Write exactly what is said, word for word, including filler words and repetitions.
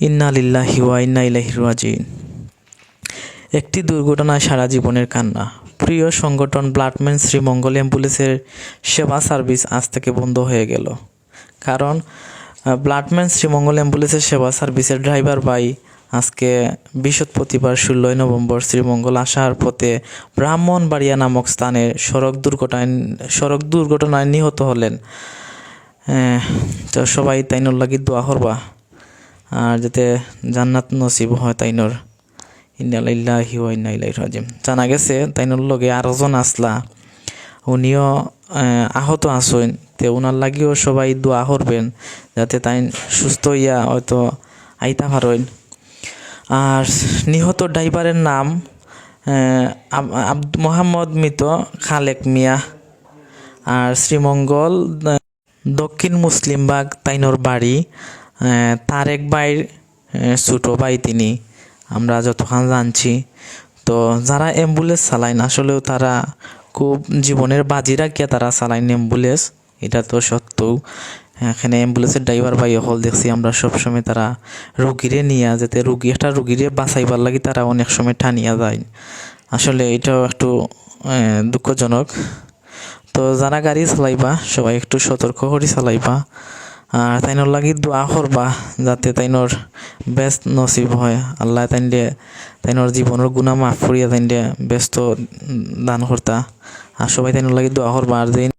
ইন্না লিল্লাহি ওয়া ইন্না ইলাইহি রাজিউন। একটি দুর্ঘটনায় সারা জীবনের কান্না। প্রিয় সংগঠন ব্লাডম্যান শ্রীমঙ্গল অ্যাম্বুলেন্সের সেবা সার্ভিস আজ থেকে বন্ধ হয়ে গেল। কারণ, আহ, ব্লাডম্যান শ্রীমঙ্গল অ্যাম্বুলেন্সের সেবা সার্ভিসের ড্রাইভার ভাই আজকে বৃহস্পতিবার ষোলোই নভেম্বর শ্রীমঙ্গল আসার পথে ব্রাহ্মণবাড়িয়া নামক স্থানে সড়ক দুর্ঘটনায়, সড়ক দুর্ঘটনায় নিহত হলেন। আহ, তো সবাই তাইনর লাগি দোয়া করবা, আর যাতে জান্নাত নসিব হয় তাইনর। ইন্না লিল্লাহি ওয়া ইন্না ইলাইহি রাজিউন। জানা গেছে তাইনর লগে আরো জন আসলা, উনিও, আহ, আহত আছইন। তে উনার লাগিও সবাই দোয়া করবেন, যাতে তাইন সুস্থ হইয়া হয়তো আইতা পারইন। আর নিহত ড্রাইভারের নাম, আহ, আব-, আব্দ-, মোহাম্মদ মৃত খালেক মিয়া। আর শ্রীমঙ্গল, আহ, দক্ষিণ মুসলিমবাগ তাইনর বাড়ি। আহ, তারেক ভাইর, আহ, ছোট ভাই তিনি, আমরা যতখান জানছি। তো যারা অ্যাম্বুলেন্স চালাইন, আসলেও তারা খুব জীবনের বাজি রাখিয়া তারা চালাইন অ্যাম্বুলেন্স, এটা তো সত্য। এখানে অ্যাম্বুলেন্সের ড্রাইভার ভাই অকল দেখছি আমরা সবসময় তারা রুগীরে নিয়া, যাতে রুগী, একটা রুগীরে বাঁচাইবার লাগি তারা অনেক সময় টানিয়া যায়। আসলে এটাও একটু, আহ, দুঃখজনক। তো যারা গাড়ি চালাইবা, সবাই একটু সতর্ক করি চালাইবা। আর তাইনর লাগি দোয়া করবা, যাতে তাইনর বেহেস্ত নসিব হয়। আল্লাহ তাইনরে, তাইনর জীবনর গুনাহ মাফ করিয়া তাইনরে বেহেস্ত দান করতা। আর সবাই তাইনর লাগি দোয়া করবা। আর যেইন